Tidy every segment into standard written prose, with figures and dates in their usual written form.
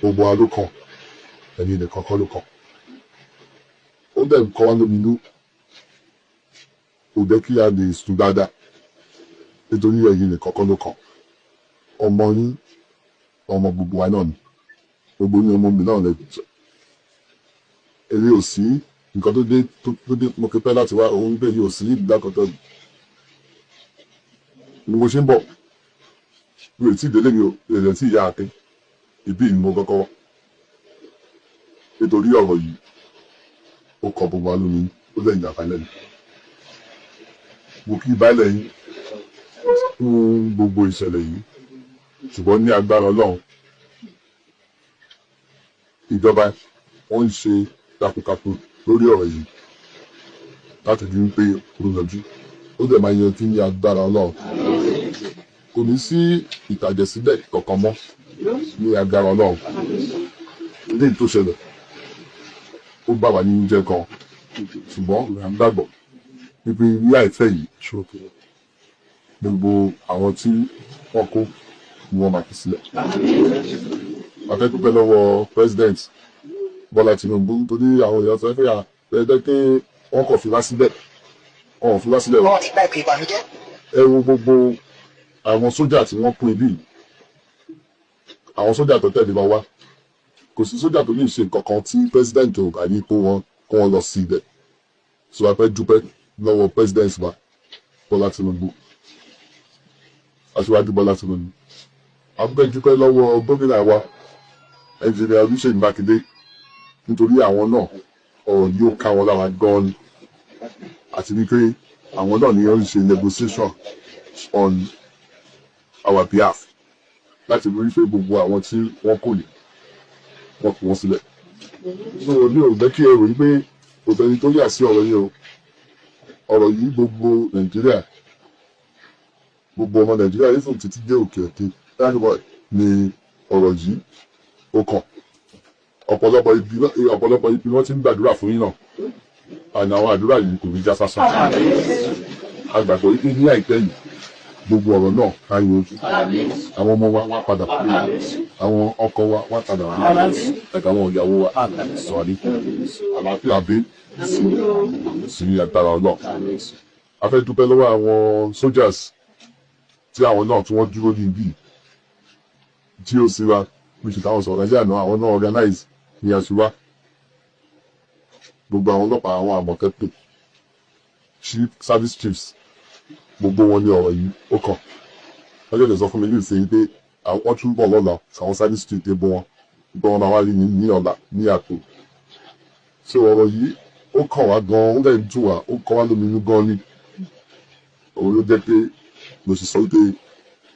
Gbogbo wa ló kàn, ẹ̀yin nìkan kọ́ ló kàn. Ó dẹ̀ ń kọ́ wá lóminú, kò jẹ́ kí a lè sùn dáadáa, nítorí ẹ̀yin nìkan kọ́ ló kàn. Ọmọ yín, ọmọ gbogbo wa náà ni. Gbogbo yín, ọmọ mi náà lè sọ. Èmi ò sí nǹkan tó dé tó dé mo pẹ́ láti wá òun bẹ́ẹ̀ yóò sí ìlú lákọ̀tọ̀ ni mo ṣe ń bọ̀. Mi ò tí ì délé, mi ò èrè tí ìyá Akin ìbí ni mo kọ́kọ́ wá, nítorí ọ̀rọ̀ yìí ó kọ gbogbo wa lómi, ó lẹ́yìn àbálẹ̀. Mo kí baálẹ̀ yín fún gbogbo ìṣẹ̀lẹ̀ yìí, ṣùgbọ́n ní agbára Ọlọ́run, ìjọba wọ́n ń ṣe takuntakun lórí ọ̀rọ̀ yìí láti rí pé ó yanjú. Ó dẹ̀ máa yanjú ní agbára Ọlọ́run. Kò ní sí ìtàjẹ̀sílẹ̀ kankan mọ́ ní agbára Ọlọ́run. Eléyìí tó ṣẹlẹ̀, ó bà wá nínú jẹ́ gan, ṣùgbọ́n à ń gbàgbọ́ wípé ní àìpẹ́ yìí, gbogbo àwọn tí wọ́n kó ni wọ́n máa fi sílẹ̀. A fẹ́ dúpẹ́ lọ́wọ́ President Bọ́lá Tinubu, torí àwọn èèyàn sọ pé ẹ pé wọ́n kàn fi wá sílẹ̀, wọ́n ò fi wá sílẹ̀ o. Wọ́n ti gba ìpè ìbànújẹ́. Ẹ wo gbogbo àwọn sójà tí wọ́n kún ibí yìí, àwọn sójà tó tẹ̀lé wa wá. Kò sí sójà tó lè ṣe nǹkan kan tí president ò bá ní kó wọn lọ sí ibẹ̀. So a fẹ́ dúpẹ́ lọ́wọ́ president wa, Bọ́lá Tinubu, Aṣíwájú Bọ́lá Tinubu. A fẹ́ dúpẹ́ lọ́wọ́ gómìnà wa, Engineer Olúṣèyí Mákindé, nítorí àwọn náà, ọ̀rọ̀ yìí ó ká wọn lára gan-an ni, àti wípé àwọn náà ni wọ́n ń ṣe negotiation on our behalf láti rí pé gbogbo àwọn tí wọ́n kò lè wọ́n fi wọ́n sílẹ̀. So mi ò jẹ́ kí ẹ rò wípé kò sẹ́ni tó yà sí ọ̀rọ̀ yìí o. Ọ̀rọ̀ yìí, gbogbo Nàìjíríà, gbogbo ọmọ Nàìjíríà yìí fún títí dé òkè òkè ni ọ̀rọ̀ yìí ó kàn. Ọ̀pọ̀lọpọ̀ ibi wọ́n ti ń gbàdúrà fún yín náà, àná àwọn àdúrà yìí kò ní já sásán. A gbàgbọ́ wípé ní àìpẹ́ yìí, gbogbo ọ̀rọ̀ náà á yanjú. Àwọn ọmọ wa wá padà, àwọn ọkọ wa wá padà wá, àtàwọn ìyàwó wa sọ̀rí. Àlàáfíà dé sí agbára Ọlọ́run. A fẹ́ dúpẹ́ lọ́wọ́ àwọn soldiers tí àwọn náà tí wọ́n dúró ní ibi tí ó sì wá bí ṣe táwọn sọ̀rọ̀ Nàìjíríà náà, àwọn náà organize ní àṣìwá. Gbogbo àwọn ọlọ́pàá, àwọn Àmọ̀tẹ́kùn, chief service chiefs, gbogbo wọn ní ọ̀rọ̀ yìí ó kàn. Wọ́n ṣẹ̀ṣẹ̀ sọ fún mi ní ìsinyìí pé àwọn tún bọ̀ lọ́la. Àwọn service chief dé bọ́ wọn gbọ́, wọn máa wá rí ní ọ̀la ní àpò. So ọ̀rọ̀ yìí ó kàn wá gan, ó dẹ̀ ń dùn wá, ó kàn wá lóminú gan ni. Òun ló jẹ́ pé mo sì sọ wípé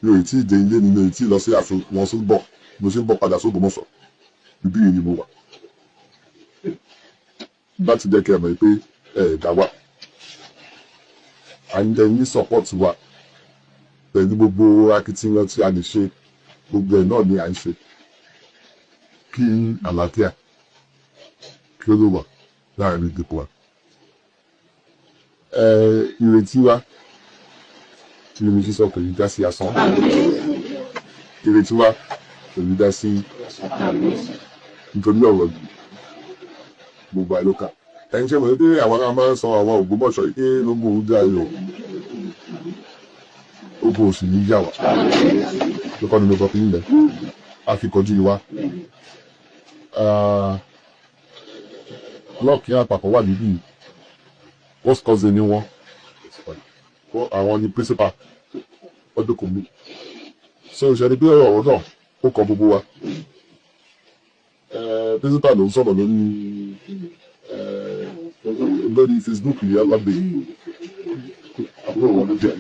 mi ò tí ì dé ilé mi, mi ò tí ì lọ sí ààfin wọn sún bọ̀. Mo ṣe ń bọ̀ padà sógbómọ̀ṣọ́, ibí yìí ni mo wà láti jẹ́ kí ẹ mọ̀ pé ẹ dá wà. À ń jẹ́ ní support wa pẹ̀lú gbogbo akitiyan tí a lè ṣe, gbogbo ẹ̀ náà ni à ń ṣe kí àlàáfíà kí ó lè wà láàrin gbogbo wa. Ìrètí wa tí mi sísọ kò ní já sí asán. Ìrètí wa kò ní já sí, nítorí ọ̀rọ̀ yìí, gbogbo àìlókà. Ẹ̀yin ṣe mọ̀ pé àwọn ará máa ń sọ àwọn Ògbómọ̀ṣọ́ pé lógún òun dá yọ ogun òsì ní yà wá lókọ́ ni mo sọ fún yín lẹ̀ a fi kọjú wa. Lọ́ọ̀kì àpapọ̀ wà níbí, first cousin ni wọ́n, àwọn ni principal ọdún kò mí. So ṣe ni pé ọ̀rọ̀ náà ó kọ gbogbo wa. Principal ló ń sọ̀rọ̀ lórí Facebook yìí, alábẹ́ àbúrò wọn ló jẹ́.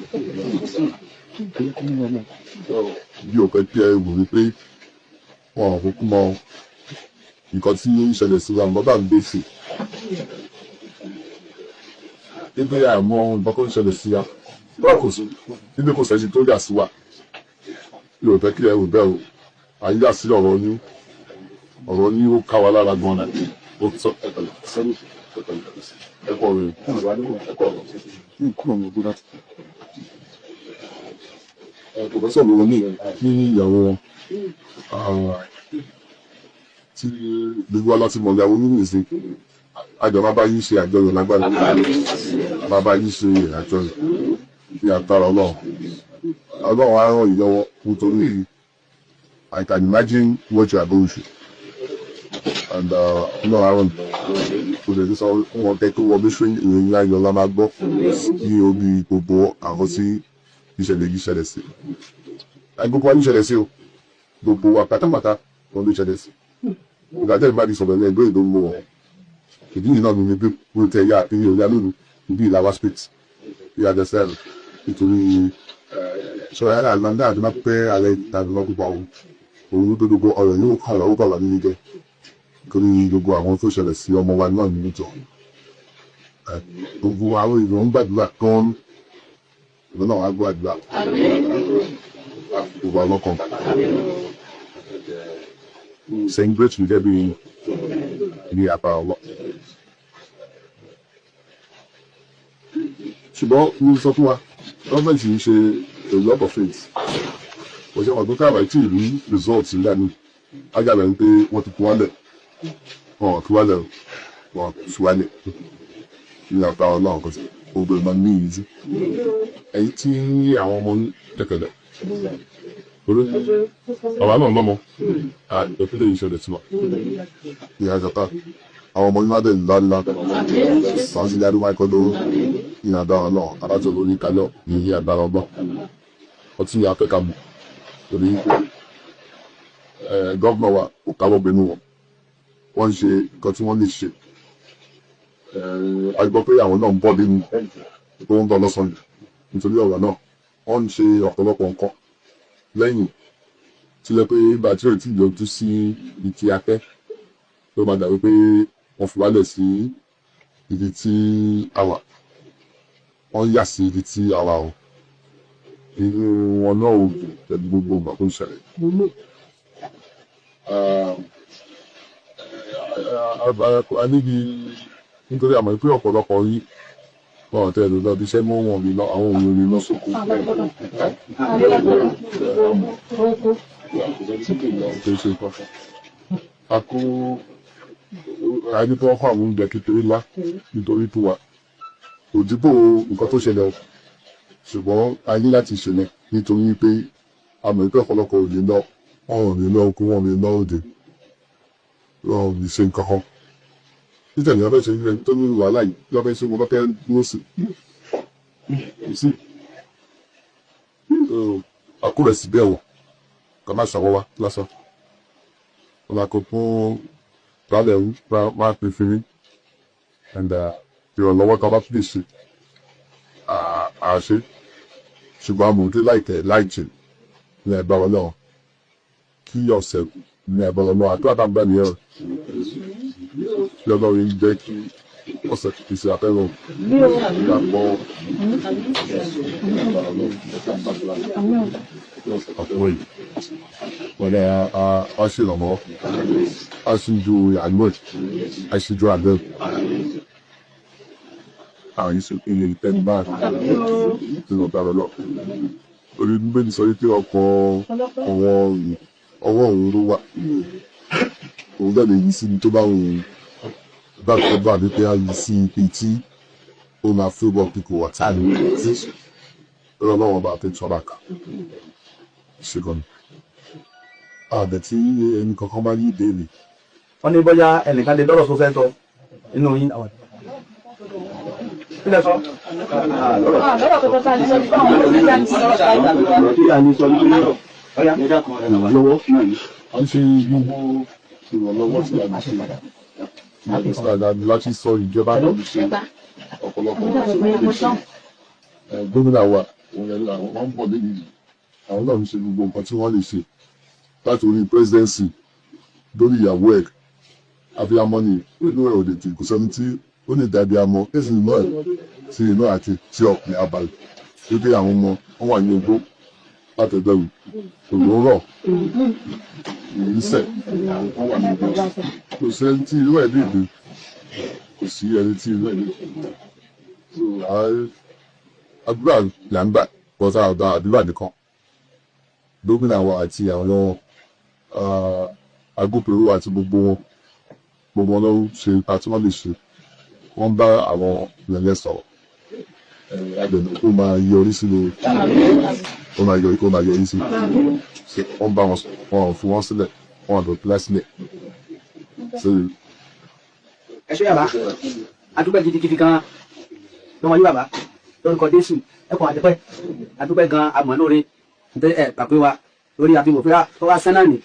Bí o fẹ́ kí ẹ wò wípé wọn ò kúkú mọ nǹkan tí ó ń ṣẹlẹ̀ sí wa lọ́dà ń dé sí nítorí àmọ́ nǹkan tó ń ṣẹlẹ̀ sí wa kò sí níbi, kò sẹ́ni tó yà sí wa. Mi ò fẹ́ kí ẹ rò bẹ́ẹ̀ o. À ń yà sí ọ̀rọ̀ ní ọ̀rọ̀ ní, ó ká wa lára gan-an. Ó sọ ẹ̀kọ́ rẹ̀ ẹ̀kọ́ rẹ̀. Professor ló ní ìyàwó wọn. Tí gbogbo wa láti mọ̀ ìyàwó nínú ìsìn, àjọ máa bá yín ṣe àjọyọ̀ lágbára, máa bá yín ṣe àjọyọ̀ ní agbára Ọlọ́run. Ọlọ́run á ràn yín lọ́wọ́, nítorí I can imagine what you are going through, and Ọlọ́run á ràn yín. Kò lè sọ fún wọn kẹ́ tó wọ bí ṣe ìròyìn ayọ̀ la máa gbọ́ ní orí gbogbo àwọn tí ìṣẹ̀lẹ̀ yìí ṣẹlẹ̀ sí. Gbogbo wa ní ìṣẹ̀lẹ̀ sí o, gbogbo wa pátápátá wọn ló ṣẹlẹ̀ sí. Ìgbà tẹ́lẹ̀ bá ti sọ̀rọ̀ ní ẹgbẹ́ ìlú mú wọn, ìdí yìí náà ní bí wọ́n tẹ ya ìyẹn òyà lónìí ìbí ìlà wa street bí adẹ́sẹ̀, nítorí sọ̀rọ̀ yàrá àlàndà àti má pẹ́ alẹ́ tàbí má púpọ̀ òun òun tó gbogbo ọ̀rọ̀ yóò kà lọ́wọ́ kà wá nínú jẹ́, nítorí gbogbo àwọn tó ṣẹlẹ̀ sí ọmọ wa náà nínú jọ. Gbogbo àwọn èèyàn ń gbàdúrà gan, ìlú náà wá gbàdúrà gbogbo àwọn kan celebrate with every ní apá ọlọ́. Ṣùgbọ́n mo sọ fún wa, gọ́ọ̀mẹ̀ntì ń ṣe a lot of things. Kò ṣe wọn tó káàbà tí ìlú result ńlá ní ajábẹ̀ ń pé wọ́n ti kú wálẹ̀, wọn ò tú wálẹ̀, wọn tú wálẹ̀ ní apá ọlọ́run. Kò sí gbogbo ìmọ̀ ní ìyíjú ẹ̀yìn tí àwọn ọmọ tẹ̀kẹ̀lẹ̀ torí bàbá náà lọ́mọ àìpẹ́lẹ̀ ìṣẹ̀lẹ̀ tí wà ní àjọta àwọn ọmọ nígbàdé ńlá ńlá sáńsì ní adúmọ̀ ẹ̀kọ́ lóró ní agbára náà adájọ́ lórí kálọ̀ ní agbára ọgbọ́n ọtí afẹ́ka mọ̀, torí gọ́vnà wa kò káwọ́ gbẹnu wọn, wọ́n ń ṣe nǹkan tí wọ́n lè ṣe. A gbọ́ pé àwọn náà ń bọ̀ nínú tó ń bọ̀ lọ́sàn-án nítorí ọ̀rọ̀ náà. Wọ́n ń ṣe ọ̀pọ̀lọpọ̀ nǹkan lẹ́yìn tí lẹ pé bá tí ò tí yọjú sí ibi tí a fẹ́ tó máa dàbí pé wọ́n fi wálẹ̀ sí ibi tí a wà, wọ́n yà sí ibi tí a wà o. Inú wọn náà ò dùn pẹ̀lú gbogbo ìgbà tó ń ṣẹlẹ̀. A níbi nítorí àmọ́ pé ọ̀pọ̀lọpọ̀ yìí wọn ò tẹ̀lé lọ bí iṣẹ́ mọ́, wọn lè lọ, àwọn òun lè lọ sóko. Kì í ṣe nǹkan a kó ẹni tó kọ́ àwọn oúnjẹ kékeré ńlá nítorí tó wà òdìbò nǹkan tó ṣẹlẹ̀ o. Ṣùgbọ́n a ní láti ṣẹlẹ̀ nítorí pé a mọ̀ pé ọ̀pọ̀lọpọ̀ ò lè lọ, wọn ò lè lọ oko, wọn ò lè lọ òde, wọn ò lè ṣe nǹkan kan títẹ̀ ní ọbẹ̀ ṣe ń tó ní wàhálà yìí lọ́bẹ̀ ṣe wọn bá fẹ́ dúró sí sí àkúrẹ̀ sí bẹ́ẹ̀ wọ̀ ká má ṣàwọ́ wa lásán wọn máa kó fún balẹ̀ ń máa pè fún mi and ìrànlọ́wọ́ kan bá tún lè ṣe àṣe. Ṣùgbọ́n àmọ̀ tó láìpẹ́ láìjì ní ẹ̀bá ọlọ́run kí ọ̀sẹ̀ ní ẹ̀bá ọlọ́run àdúrà tá à ń gbà nìyẹn kí Ọlọ́run jẹ́ kí ọ̀sẹ̀ kìí ṣe àfẹ́ràn ìgbàgbọ́ ẹ̀bá ọlọ́run ọkùnrin wọlé a ṣèrànwọ́ a sì ju àgbọ̀ a sì ju àgbẹ̀ àwọn yìí sọ ilé ìtẹ́nu bá nínú ọ̀gá lọ. Orí Bíbélì sọ wípé ọkọ̀ ọwọ́ ọwọ́ òun ló wà. Òun dẹ̀ lè yí sí ibi tó bá wù ú. Bá tó bá wípé a yí sí ibi tí ó máa favour people wà táàlù tí Ọlọ́run bá fi tọ́ bàkà. Ṣé gan ni? Àbẹ̀ tí ẹnì kankan bá ní ìbéèrè. Wọ́n ní bóyá ẹnìkan lè lọ́rọ̀ tó fẹ́ sọ nínú yín. Kílẹ̀ sọ. Lọ́rọ̀ tó tọ́ta ní sọ fún àwọn olùdíje ní sọ̀rọ̀. Ọ̀rọ̀ tí a ní sọ ní pé ẹ dákun, ẹ ràn wá lọ́wọ́ náà ni. A ń ṣe gbogbo ìrànlọ́wọ́ tí a lè ṣe láti sọ ìjọba náà lè ṣe ọ̀pọ̀lọpọ̀ lè ṣe. Gómìnà wa òun yẹn àwọn wọn ń bọ̀ lẹ́yìn yìí, àwọn náà ń ṣe gbogbo nǹkan tí wọ́n lè ṣe láti orí presidency lórí ìyàwó ẹ̀. Abiyamọ ni, inú ẹ̀ ò lè tì, kò sẹ́ni tí ó lè dàbí amọ èsì inú ẹ̀ tí inú àti tí ọkùnrin abalẹ̀ wípé àwọn ọmọ wọn wà ní ogbó látẹ̀gbẹ̀rù, òjò ń rọ̀, ìrísẹ̀ wọn wà ní ogbó. Kò sẹ́ni tí inú ẹ̀ lè dùn, kò sí ẹni tí inú ẹ̀ lè dùn. So àdúrà là ń gbà bọ́sà ọ̀dà àdúrà nìkan gómìnà wa àti àwọn Agbófinró àti gbogbo wọn, gbogbo wọn ló ń ṣe ipa tí wọ́n lè ṣe. Wọ́n bá àwọn ìrẹ̀lẹ̀ sọ̀rọ̀. Agbẹ̀nù kó máa yọrí sí ni ó máa yọrí, kó máa yọrí sí. Wọ́n bá wọn sọ̀rọ̀, wọn ò fi wọ́n sílẹ̀, wọn ò lọ pílẹ̀ sílẹ̀. So, Ẹ ṣé bàbá, adúpẹ́ gidigidi gan lọ́wọ́ yín bàbá, lórúkọ Jésù. Ẹ kọ́ àdúpẹ́, adúpẹ́ gan, amọ̀ lóore ǹtẹ́ ẹ gbàgbé wa lórí àfihàn òfin tó wá sẹ́nà nì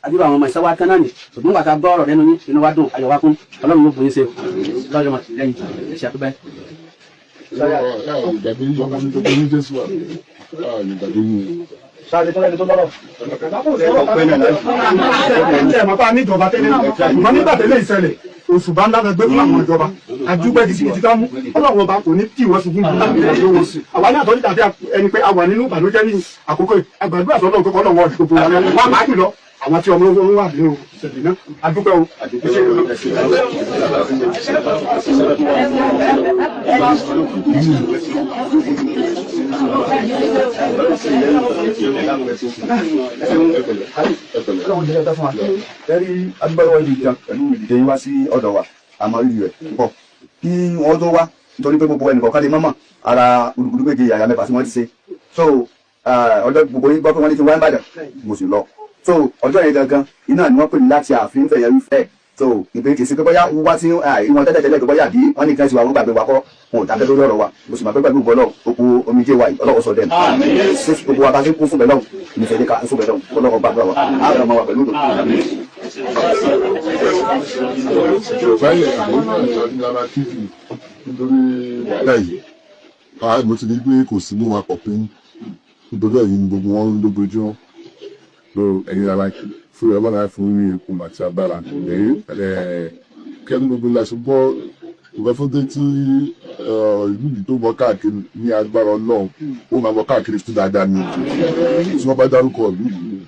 àdúrà àwọn ọmọ ìṣẹ́wá tán náà nì. Ṣùgbọ́n wàtá gbọ́ ọ̀rọ̀ lẹ́nu yín, inú wa dùn, ayọ̀ wa kún. Ọlọ́run ló fún yín ṣe lọ́jọ́ mọ̀ lẹ́yìn. Ẹ ṣé, àdúpẹ́. Ìgbàgbé yín, ọmọ ní Jésù wà. Ìgbàgbé yín. Sáré tó lẹ́ni tó lọ́rọ̀. Ẹ mọ̀ pé a ní ìjọba tẹ́lẹ̀, ṣùgbọ́n nígbà tẹ́lẹ̀ ìṣẹ̀lẹ̀ oṣù bá ńlá gbé fún àwọn ìjọba àdúgbò gidigidi ká mú. Ọlọ́run ọba kò ní tí ìwọ ṣubú àwa ní àtọ́jú tàbí ẹni pé a wà nínú ìbànújẹ́ ní àkókò yìí. Àgbàdo àtọ́lọ́ nǹkan ọlọ́run ọ̀dọ̀ gbogbo wa lẹ́nu wà máa jùlọ àwọn tí ọmọ ogun wà nínú ìṣẹ̀lẹ̀ náà. Àdúpẹ́ o. Ọlọ́run jẹ́ ọjọ́ fún wa. Ẹ rí adúgbò wọn ibi gan pẹ̀lú ìdíje yín wá sí ọ̀dọ̀ wa, àmọ́ rírì rẹ̀ púpọ̀ kí wọ́n tó wá, nítorí pé gbogbo ẹnìkọ̀ọ̀kan lè mọ̀mọ̀ ara gudugudu méje yàyà mẹ́fà tí wọ́n ti ṣe. So ọjọ́ gbogbo yín gbọ́ pé wọ́n ní kí n wá ń bàdàn, mo sì lọ. So ọjọ́ yẹn gangan iná ni wọ́n pè ní láti ààfin fẹ̀yẹ̀ wífẹ́. So ìpè kì í ṣe pé bóyá wíwá tí ìwọ̀n tẹ́lẹ̀ tẹ́lẹ̀ pé bóyá bí wọ́n ní nǹkan ti wà, wọ́n gbàgbé wa kọ́, wọn ò dákẹ́ lórí ọ̀rọ̀ wa. Mo sì máa pẹ́ pẹ̀lú gbọ́dọ̀ oko omijé wa yìí, ọlọ́wọ́ sọ dẹ́nu ṣé gbogbo wa bá ṣe kún fún bẹ́ẹ̀ lọ́wọ́ nífẹ̀ẹ́ ní ká fún bẹ́ẹ̀ lọ́wọ́. Ọlọ́wọ́ gbàdúrà wa, àwọn ọmọ wa pẹ̀lú òdò. Báyìí àwọn ìjọba tv nítorí wàhálà yìí, mo ti ní pé kò sí mú wa pọ̀ pé nítorí ẹ̀yin ni gbogbo wọn ń lójoojúmọ́ ló ẹ̀yin ara fún ẹ lọ́nà fún ní ikùn àti agbára ẹ̀yìn kẹ́nu gbogbo la ṣe gbọ́ ìwẹ́fúndé tí ìlú yìí tó wọ káàkiri ní agbára Ọlọ́run, ó máa wọ káàkiri fún dáadáa ní tí wọ́n bá dárúkọ ìlú yìí,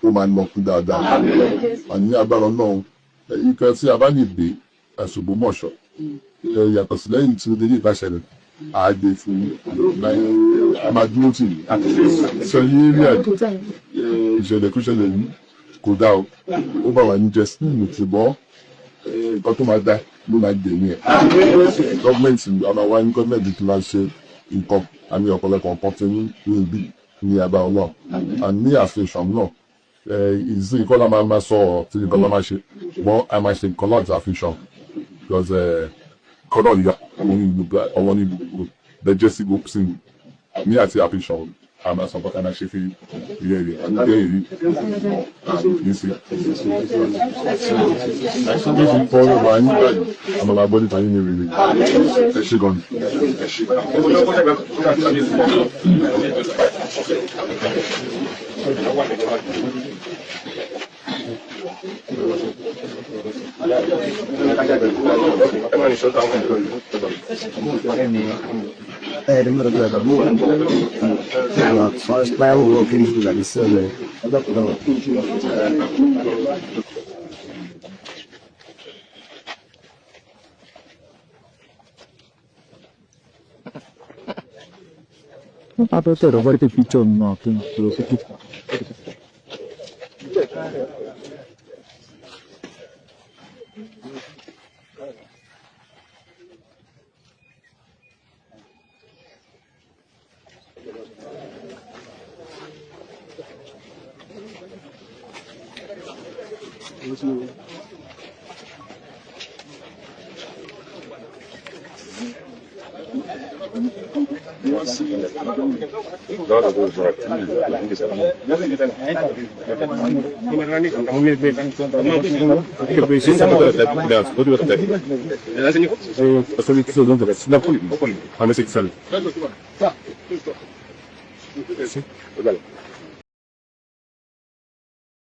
ó máa lọ fún dáadáa àní agbára Ọlọ́run. Nǹkan tí a bá lè gbé Ògbómọ̀ṣọ́ yàtọ̀ sí lẹ́yìn tí ó dé ní ìbáṣẹlẹ̀ àgbè fún a máa dúró tì í sọ yé rí ìṣẹ̀lẹ̀ kó ṣẹlẹ̀ yìí kò dáa o, ó bá wà ní jẹ sí ìlú ti bọ́. Nǹkan tó máa dá ló máa gbẹ̀mí ẹ̀. Gọ́ọ̀mẹ̀ntì a máa wá ní gọ́ọ̀mẹ̀ntì tó máa ṣe nǹkan àmì ọ̀pọ̀lọpọ̀ nǹkan tí ní ibi ní abá ọlọ́run àní àfihàn náà. Ìsìn kọ́ la máa máa sọ ọ̀rọ̀ tí nǹkan bá máa ṣe wọ́n, a máa ṣe nǹkan láti àfihàn because kọ́ náà yà ọwọ́ ní gbogbo lẹ́jẹ́ sí gbogbo sí ní àti àfihàn a máa sọ nǹkan tí a máa ṣe fi ilé rẹ̀ ilé rí ní sí. Bí fi kọ́ ló wà nígbà yìí, a máa gbọ́ nípa yín ní rere. Ẹ ṣé gan ni. Ẹ ṣé.